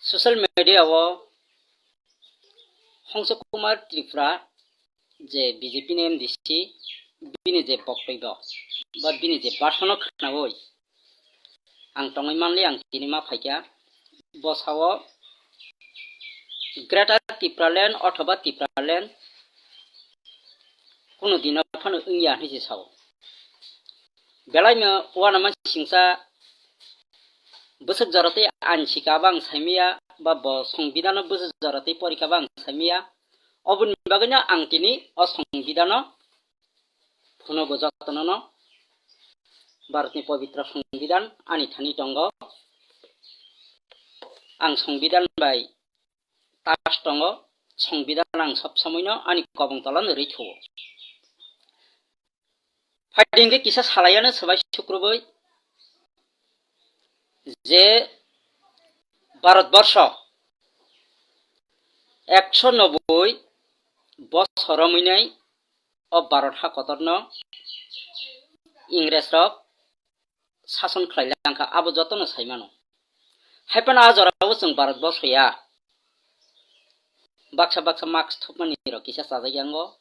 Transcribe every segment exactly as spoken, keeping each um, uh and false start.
Social media o Hongso Kumar Tripura je B J P ni M D C, bini je boktobyo ba bini je bhasono khnaui ang tongwi manli, ang tini ma phaikha. Bo sao Greater Tipraland othoba Tipraland kunu dino phano wngya hinwi se sao. Belaino uanamasingcha bwswk joratwi ain sika bang saimaya, ba bo songbidano bwswk joratwi porikha bang saimaya. Oboni bagwino ang tini o songbidano phunugo jotonono. Bharatni pobitro songbidhan ani thani tongo. Ang songbidhan bai touch tongo. Songbidhan ang sob somoino ani kobong tolano rwi thuo. Phaidi hwnkhe kisa salaiano swbai sukrubui je Bharat borsho ekso noboi bosor romwi nai o Bharat ha kotorno Ingres rok sason khlai langkha, abo jotono sai mano. Hai phano a jorao chwng Bharat borsho ya baksa baksa mask thupmani rok kisa chajak yango,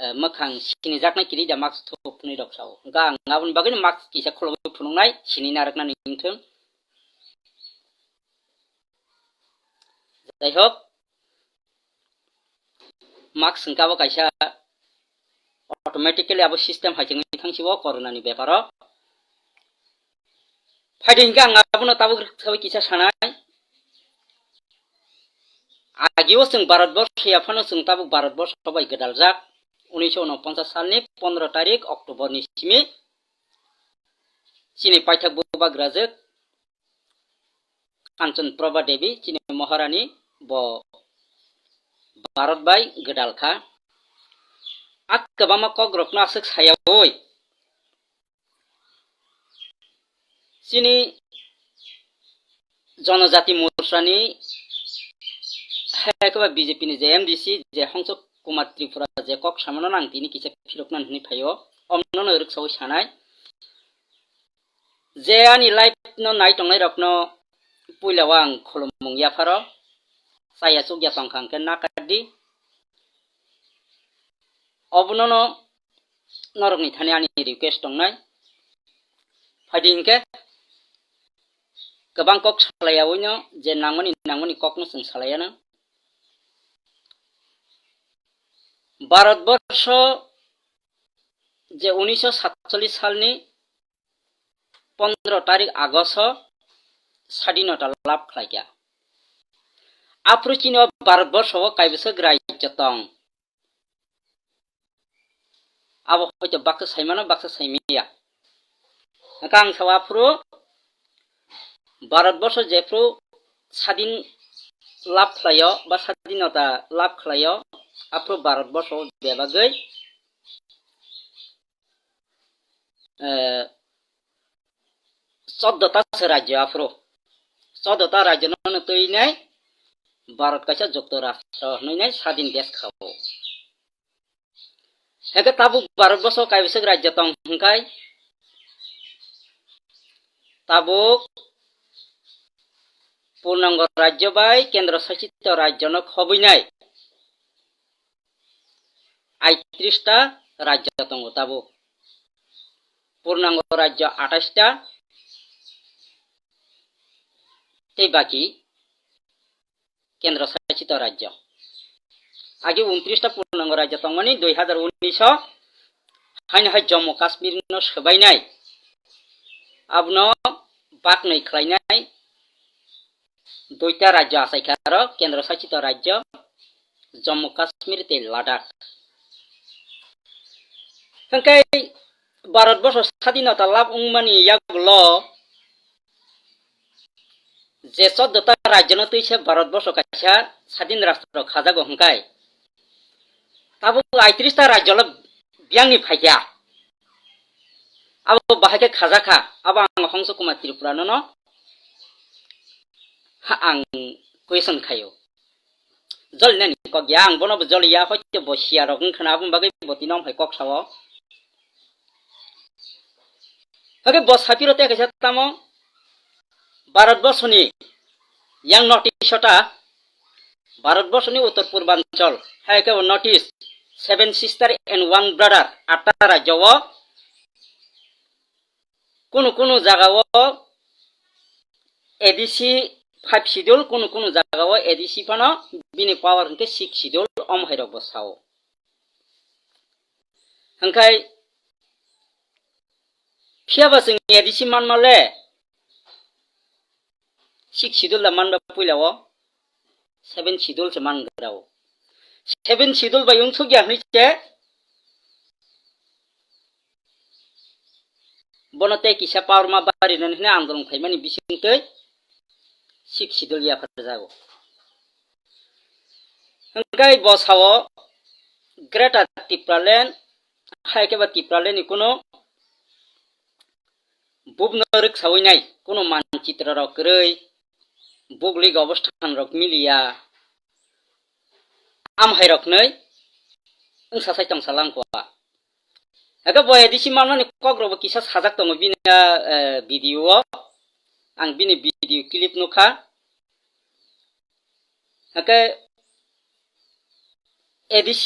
eh, mwkhang sinijaknai kiri da mask thupnai rok sao. Hwnkhe ang aboni bagwino mask kisa khulogwi phunuknai, sini narwknani wngthung. Jaihok, mask hwnkhe abo kaisa automatically abo system hai chengwi thangsibo corona ni beparo. Phaidi hwnkhe ang abono tabuk sawi kisa sanai. Agio chwng Bharat borsho ya phano chwng tabuk Bharat borsho bai gwdaljak. Unisho unoponchas salni pondro tarik October ni simi chini paithak bubagrajwk Kanchan Prabha Devi chini Maharani bo Bharat bai gwdal kha. A kwbangma kokrokno aswk sayaui chini Jonojati Morchani hai khe ba B J P ni je M D C je Hongso Kumar Tripura je kok samano nang tini kisa phirokna hinwi phaio, omno no rwksaui sanai. Je ani live no nai tongnai rokno puila o ang khulumung yapharo, chaya chukya tongkha hwnkhe nakardi. Obono no norokni thani ani request tongnai. Phaidi hwnkhe kwbang kok salaiyaui no je nangmani nangmani kokno chwng salaiya no. Bharat borsho je unisho satchollish salni pondro tarik Agosto sadinota lab khlaikha. Aphuru chini o Bharat borsho o kaibwswk raijyo tong. Abo hoito baksa saimano, baksa saimiya. Hwnkhe ang sao aphuru Bharat borsho jephuru sadin lab khlaio ba sadinota lab khlaio, aphuru Bharat borsho bebagwi eh, choddo ta se rajyo aphuru. Choddo ta rajyo no twi nai Bharat kaisa jukto rashtra hwnwi nai sadin desh khao. Hwnkhe tabuk Bharat borsho kaibwswk rajyo tong hwnkhe tabuk purnango rajyo bai kendro sasito rajyo no khobwi nai. Aitris ta rajyo tongo tabuk. Purnango rajyo atais ta tei baki kendro sasito rajyo. Agi untris ta purnango rajyo tongmani dui hazar unis o haino hai Jammu Kashmir no swbainai. Abono baknwi khlainai. Duita rajyo achaikha aro kendro sasito rajyo Jammu Kashmir tei Ladakh. Hwnkhe Bharat borsho sadinota lab wngmani yagulo je choddo ta rajyo no twisa Bharat borsho kaisa sadin rashtra khajago hwnkhe tabuk aitris ta rajyo lo biyangni phaikha. Abo bahai khe khajakha, abo ang Hongso Kumar Tripura no no ha ang question khaio. Joli nani kok ya, ang bono bo joli ya, hoite bo siya rok wngkha na, aboni bagwi bo tini wng phai kok sao. Hake bo sapiro te kaisa tamo Bharat borsoni Yang North East o ta, Bharatborsoni Uttor Purbanchal, hai khe bo North East, Seven Sister and One Brother, atta rajyo o kunu kunu jaga o A D C five schedule, kunu kunu jaga o A D C phano bini power hwnkhe six schedule, omo hai rok bo sao. Hwnkhe phiya ba chwng A D C manma le six schedule da manba puila o seven schedule se man gra o. Seven schedule bai wng suk ya hwnwi se bono tei kisa power ma bari nani hwnwi andolon khaimani bising twi six schedule ya phar jago. Hwnkhe bo sao Greater Tipraland, hai khe ba Tipraland ni kuno bubno rwksawi nai, kuno manchitro rok kwrwi, buglik obosthan rok miliya, am hai rok nwi wngsa sai tongsa langkha. Ego bo A D C manmani kok rok bo kisa sajak tongo bini, eh, video o, ang bini video clip nukha. Hake A D C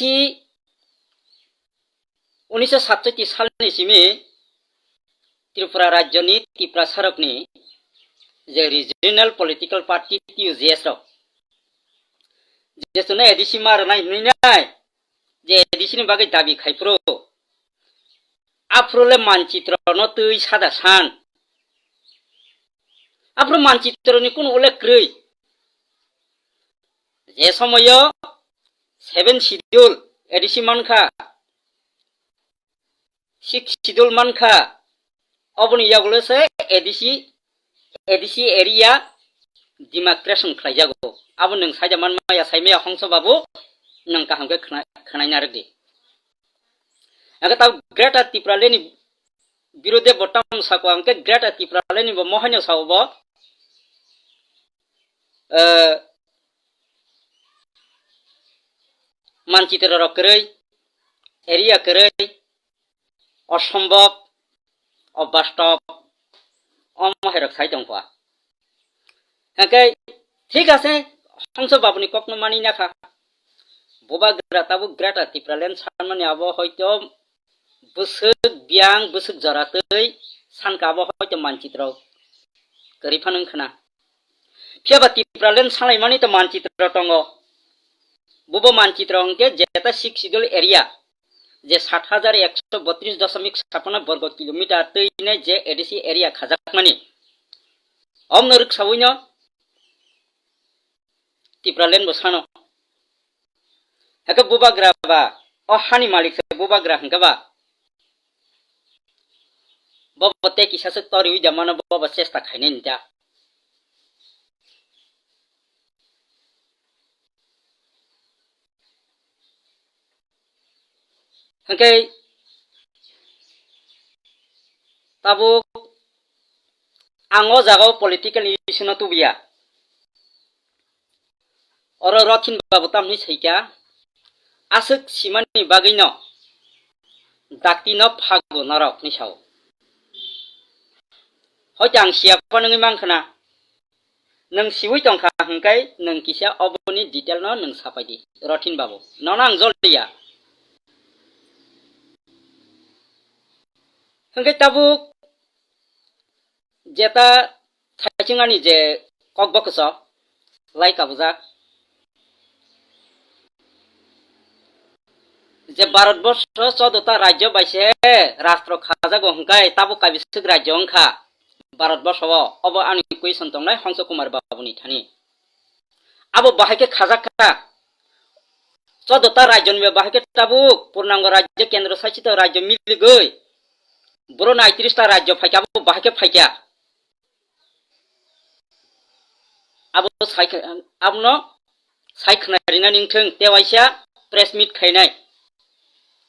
unisho satsotti salni simi Tripura rajyoni Tiprasarokni je regional political party T U J S rok, je chwngno A D C ma rwnai hwnwi nai, je A D C ni bagwi dabi khai phuru, aphuru le manchitro no twi sada san. Aphuru manchitro ni kunu ulle kwrwi. Je somoyo seven schedule A D C mankha, six schedule mankha, oboni yagulo se A D C, A D C area demarcation khlaijago. Abo nwng saida manmaya, saimaya Hongso Babu, nwng kaham khe khna-, khnaina rwdi. Hake ta Greater Tipraland ni birode bo tam sako, hake Greater Tipraland ni bo mohaino sao bo, eh, manchitro rok kwrwi, area kwrwi, osombhob, obastob, omo hai rok sai tongkha. Hake thik ase, Hongso Babuni kokno mani nakha. Bubagra tabuk Greater Tipraland sanmani abo hoito bwswk biyang, bwswk jora twi sankha, abo hoito manchitro kwrwi phano wngkhwna. Phiya ba Tipraland salaimani to manchitro tongo. Bubo manchitro hwnkhe jeta six schedule area, je sat hajar ekso botris doshomik sapano borgo kilometer twi ne je A D C area khajakmani. Omno rwksawino Tipraland bo sano. Hake bubagra ba, o hani malik se bubagra hwnkhe ba, bobo tei kisa se toriwi da mano, bobo chesta khainai ni da. Hwnkhe tabuk ang o jaga o political issue no tubuya. Oro Rothin Babu tamni saikha, aswk simani bagwino dakti no phago norok ni sao. Hoite ang siya phano wngwi mankha na, nwng siwi tongkha hwnkhe nwng kisa oboni detail no nwng sapai di, Rothin Babu. Nono ang joliya. Hwnkhe tabuk jeta thaiching ani je kok bokso lai kabujak, je Bharat borsho choddo ta rajyo bai se rastro khajago hwnkhe tabuk kaibiswk rajyo wngkha Bharat borsho o? Obo ani question tongnai Hongso Kumar Babu ni thani. Abo bahai khe khajak kha. Choddo ta rajyo ni bahai khe tabuk purnango rajyo, kendro sasito rajyo miligwi buro nai tris ta rajyo phaikha, abo bahai khe phaikha. Abo sai kha-, abono sai khna rinani wngthwng, tei waisa press meet khainai.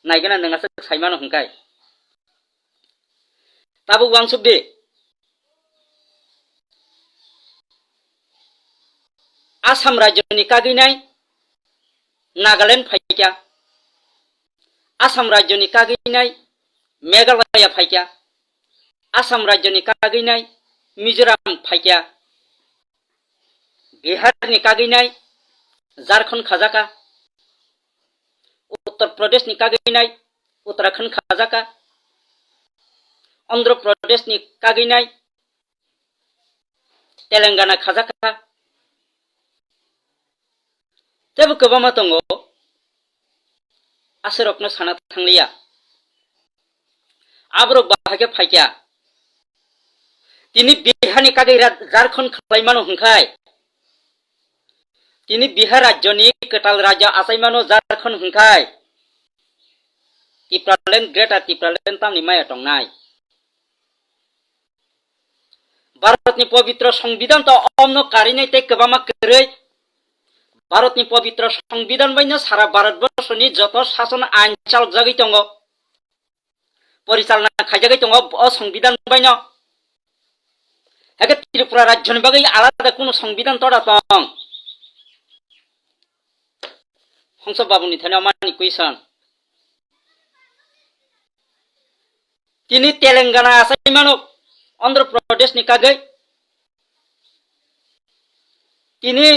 Naigana nwng aswk saimano hwnkhe. Tabuk uansuk di. Assam rajyoni kagwinai Nagaland phaikha. Assam rajyoni kagwinai Meghalaya phaikha. Assam rajyoni kagwinai Mizoram phaikha. Bihar ni kagwi nai Jharkhand khajaka, Uttar Pradesh ni kagwi nai Uttarakhand khajaka, Andhra Pradesh ni kagwi nai Telangana khajaka. Tebo kwbangma tongo, aswrokno sana thangliya. Aborok bahai khe phaikha. Tini Bihar ni kagwi ra-, Jharkhand khlai mano hwnkhai, tini Bihar rajyoni kwtal rajya achai mano Jharkhand hwnkhai, Tipraland, Greater Tipraland tamni maya tongnai? Bharatni pobitro Songbidan to omno karinai tei kwbangma kwrwi. Bharatni pobitro Songbidan baino sara Bharatborsoni joto sason ain chalokjagwi tongo, porichalna khaijagwi tongo o Songbidan baino. Hakhe Tripura rajyoni bagwi alada kunu Songbidan toda tong? Hongso babuni thani omani question. Tini Telangana achai mano, Andhra Pradesh ni kagwi. Tini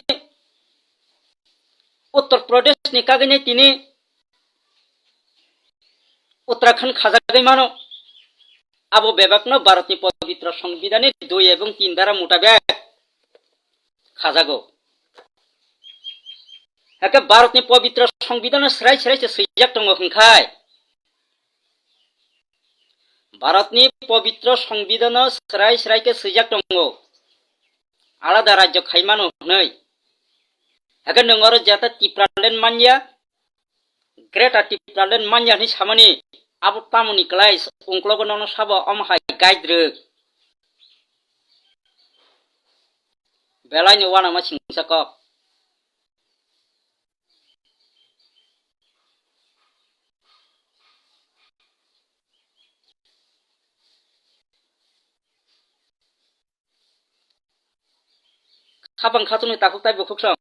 Uttar Pradesh ni kagwi nai tini Uttarakhand khajagwi mano. Abo bebakno Bharatni pobitro Songbidanni dui ebong tin dara mutabek khajago. Hakhe Bharatni pobitro Songbidanno srai srai se swijak tongo hwnkhai, Bharatni pobitro Songbidanno srai srai khe swijak tongo, alada rajyo khai mano hwnwi. Hakhe nwng oro jeta Tipraland manya, Greater Tipraland manya hwnwi samani, abo tamoni kwlai ungklogo nono sabo omo hai guide rwk? Belaino uanama singsa kok. Khapang khatunwi takhuk tai bukhuk song.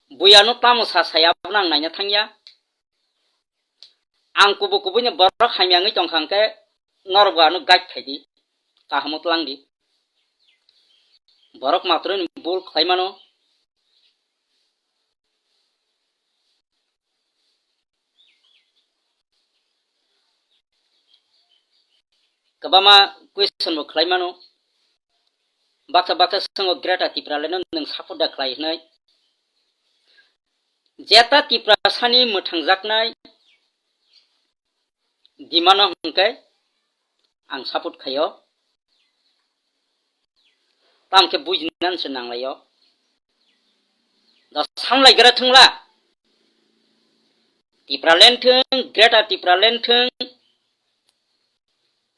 Buya no tamo sa saya abono ang naina thangya. Ang kubu kubui ni borok hamya wngwi tongkha hwnkhe norok bo ano guide khaidi, kaham o twlangdi. Borok matwrwini bul khlai mano. Kwbangma question bo khlai mano. Baksa baksa swngo Greater Tipraland no nwng support da khlai hwnwi. Jeta Tiprasani mwthangjaknai demand no hwnkhe ang support khaio. Tamo khe bujinani se nanglaio. Da samlai gra thwngla. Tipraland thwng, Greater Tipraland thwng,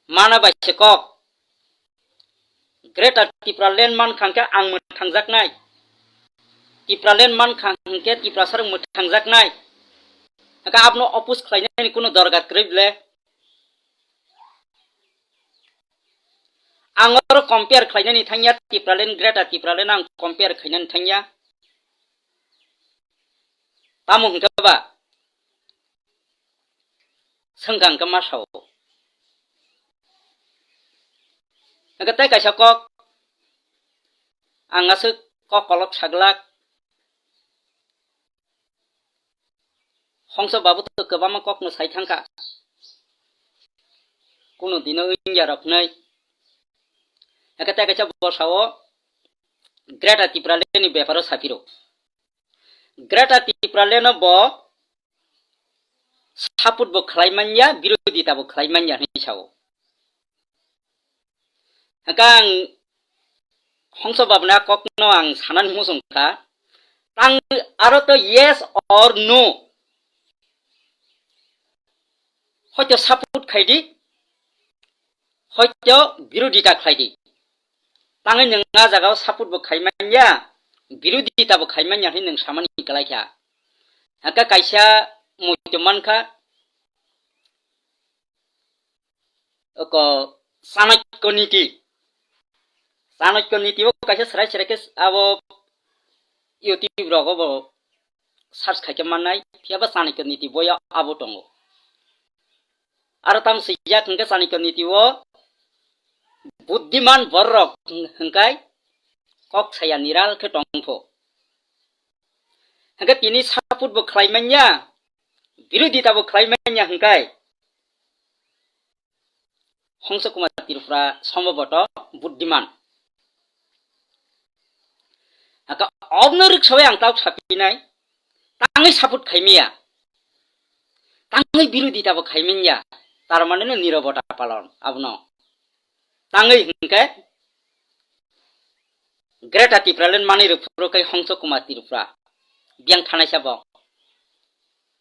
mana bai se kok. Greater Tipraland mankha hwnkhe ang mwthangjaknai. Tipraland mankha hwnkhe Tiprasarok mwthangjaknai. Hwnkhe abono oppose khlainani kunu dorkar kwrwi bwle. Ang oro compare khlainani thangya, Tipraland, Greater Tipraland ang compare khlainani thangya. Tamo hwnkhe ba? Swngkha hwnkhe ma sao. Hwnkhe tei kaisa kok, ang aswk kok kolok saglak. Hongso babu to kwbangma kokno sai thangkha. Kuno dino wngya rok hnwi. Hwnkhe tei kaisa bosao Greater Tipraland ni beparo saphiro. Greater Tipraland no bo support bo khlai manya, birodita bo khlai manya hinwi sao. Hwnkhe ang Hongso babuna kokno ang sanani muchung kha. Tang aro to yes or no. Hoito support khaidi, hoito birodita khlaidi. Tangwi nwng a jagao support bo khai manya, birodita bo khai manya hinwi nwng samani kwlai kha. Hwnkhe kaisa muitu mankha, oko Chanakya Niti. Chanakya Niti o kaisa serai serai khe abo YouTube rogo bo search khaikhe mannai, phiya ba Chanakya Niti boya abo tongo. Aro tamo swijak hwnkhe Chanakya Niti o buddiman bororok hwnkhe kok saya niral khe tongpho. Hwnkhe tini support bo khlai manya, birodita bo khlai manya hwnkhe Hongso Kumar Tripura somboboto buddiman. Aka obno riksawi ang tau sapinai, tangwi support khaimaya, tangwi birodita bo khaimanya, tar mane no nirobota palon abono. Tangwi hwnkhe Greater Tipraland manwi rwphuru khe Hongso Kumar Tripura biyang thanaisa bo.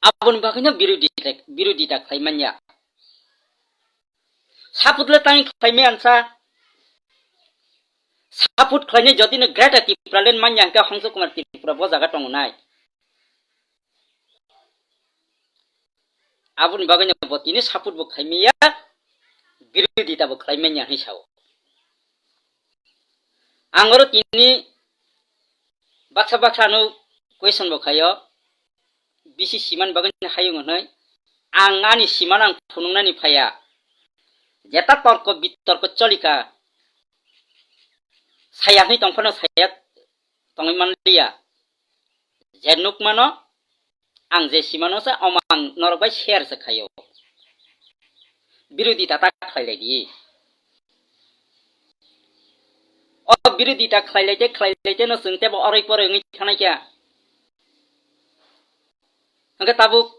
Aboni bagwino birodita, birodita khlai manya. Support le tangwi khlai maya ansa. Support khlainai jodi no Greater Tipraland manya hwnkhe Hongso Kumar Tripura bo jaga tongo nai. Aboni bagwino bo tini support bo khlaimaya, birodita bo khlaimanya hinwi sao. Ang oro tini baksa baksa ano question bo khaio, bisi siman bagwino hayung hinwi. Ang ani siman ang phunuknani phaiya. Jeta torko bitorko cholika, saya hinwi tongphano saya tongwi manliya. Je nukmano, ang je simano sa, omo ang norok bai share se khaio. Birodita ta khlai lai di. O birodita khlai lai de, khlai lai de no chwng tebo oroi poroi wngwi thanai kha. Hwnkhe tabuk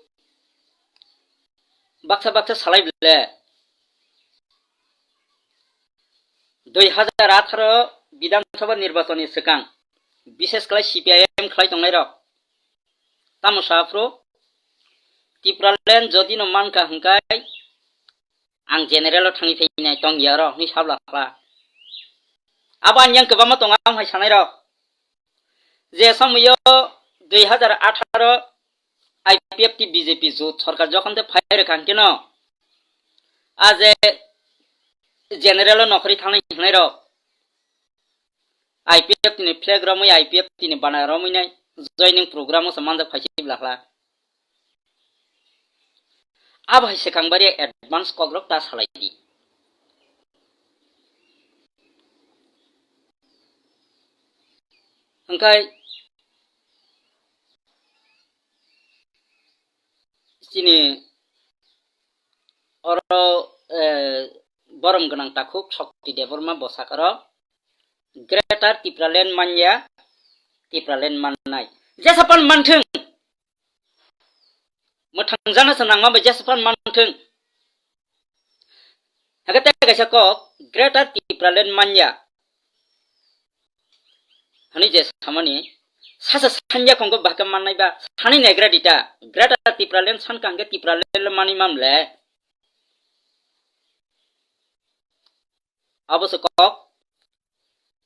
baksa baksa salai bwle. Dui hazar atharo Bidhan Sabha nirbachon ni swkang, bishes khlai C P I M khlai tongnai rok tamo sa phuru, Tipraland jodi no mankha hwnkhe ang general o thangwi phainai tongya oro hinwi sabla khla. Abo ani yang kwbangma tongo, ang hai sanai rok. Je somoyo dui hazar atharo I P F T B J P jot sorkar jokhon te phai rwkha hwnkhe no, a je general o nokhorwi thangnai hwnai rok, I P F T ni flag romwi, I P F T ni bana romwi nai joining program o se manjak phai se bla khla. Abo hai swkang bari advance kokrok ta salai di. Hwnkhe chini oro, eh, borom gwnang takhuk Shakti Debbarma bwsakaro Greater Tipraland manya, Tipraland mannai. Jesa pan manthung. Mwthang jana se nangma bai jesa pan manthung. Hake tei kaisa kok, Greater Tipraland manya. Hani je samani, sasa sanya kongko bahke mannai ba, sani negra dita, Greater Tipraland san kangke Tipraland mani mamle. Abo se kok,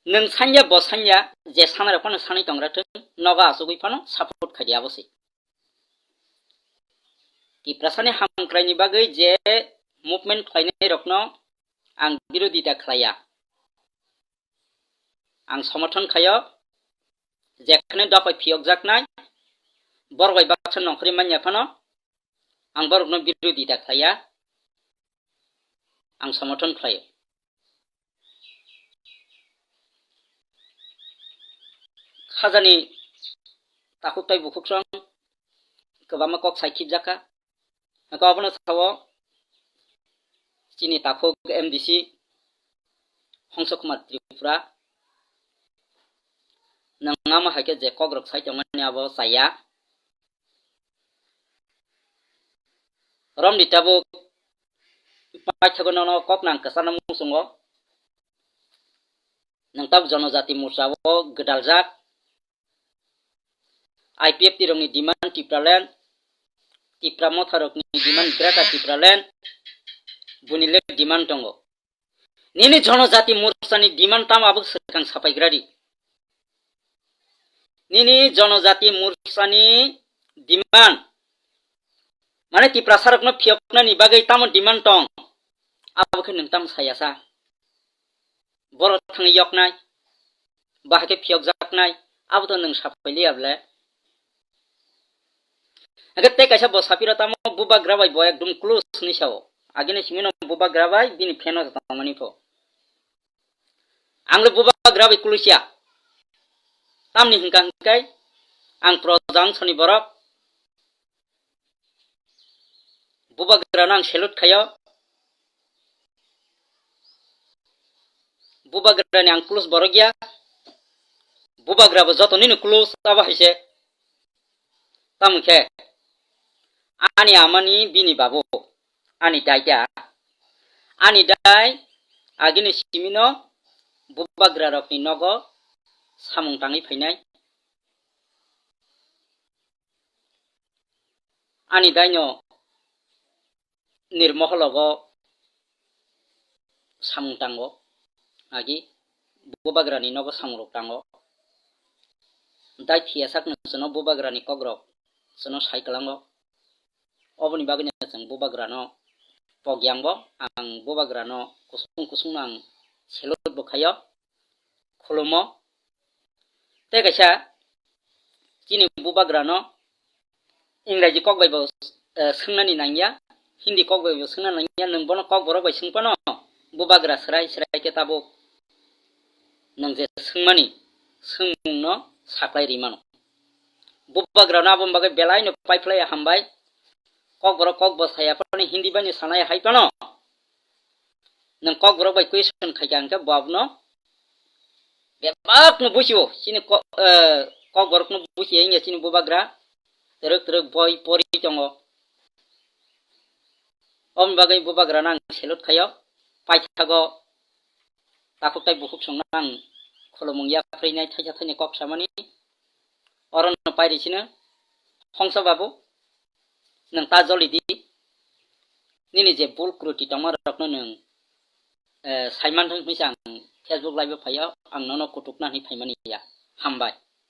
nwng sanya bo sanya, je sanai rok phano sanai tongra thung, nogo asugwi phano support khaidi abo se. Tiprasani hamkraini bagwi je movement khlainai rokno ang birodita khlaiya. Ang somothon khaio, jekhne dophai phiyokjaknai, borok bai baksa nongkhorwi manya phano, ang borokno birodita khlaiya, ang somothon khlaio. Khajani takhuk tai bukhuk song kwbangma kok sai khibjak kha. Hwnkhe obono sao chini takhuk M D C Hongso Kumar Tripura, nwng amo hai khe je kokrok sai tongmani abo chaya. Romni tabuk paithago nono kok nang kwchangno muchungo. Nwng tabuk Jonojati Morcha o gwdaljak. I P F T rokni demand Tipraland, Tipra Motha rokni demand Greater Tipraland, buni le demand tongo. Nini Jonojati Morchani demand tamo abo swkang sapaigradi. Nini Jonojati Morchani demand, mane Tiprasa rokno phiyoknani bagwi tamo demand tong, abo khe nwng tamo sayasa. Borok thangwi yoknai, bahai khe phiyokjaknai, abo to nwng sapai liya ble. Hake tei kaisa bo sapiro tamo bubagra bai bo ekdom close hinwi sao. Agini simi no bubagra bai bini fan o tongmani pho. Ang le bubagra bai close ya. Tamni hwnkha hwnkhe ang proja wngsoni borok, bubagrano ang salute khaio. Bubagrani ang close borok ya. Bubagra bo jotonino close abo hai se. Tamo khe ani amani bini babu, ani dai da. Ani dai agini simino bubagrarokni nogo samung tangwi phainai. Ani daino nirmohologo samung tango, agi bubagrani nogo samungrok tango. Dai phiya sakno chwngno bubagrani kokrok chwngno sai kwlango. Oboni bagwino chwng bubagrano pogyangbo, ang bubagrano kusung kusungno ang salute bo khaio, khulumo. Tei kaisa chini bubagrano Ingreji kok bai bo, eh, swngnani nangya, Hindi kok bai bo swngnani nangya, nwng bono kokborok bai swng phano bubagra swrai swrai khe tabuk nwng je swngmani swngmungno saklai ri mano. Bubagrano aboni bagwi belaino paiphlaiya hambai. Kokborok kok bo saya phano Hindi baino sanai hai phano. Nwng kokborok bai question khaikha hwnkhe bo abono bebakno buchio. Chini ko-, eh, kokborokno buchiya wngya chini bubagra. Twrwk twrwk boi pori tongo. Oboni bagwi bubagrano ang salute khaio. Paithago takhuk tai bukhuk songno ang khulumung yaprinai thaisa thaini kok samani. Orono pairi sino, Hongsa babu, nwng ta joli di. Nini je bul kruti tongma rokno nwng, eh, saiman thung hinwi se ang Facebook live o phaio, ang nono kutukna hinwi phaimani ya. Hambai.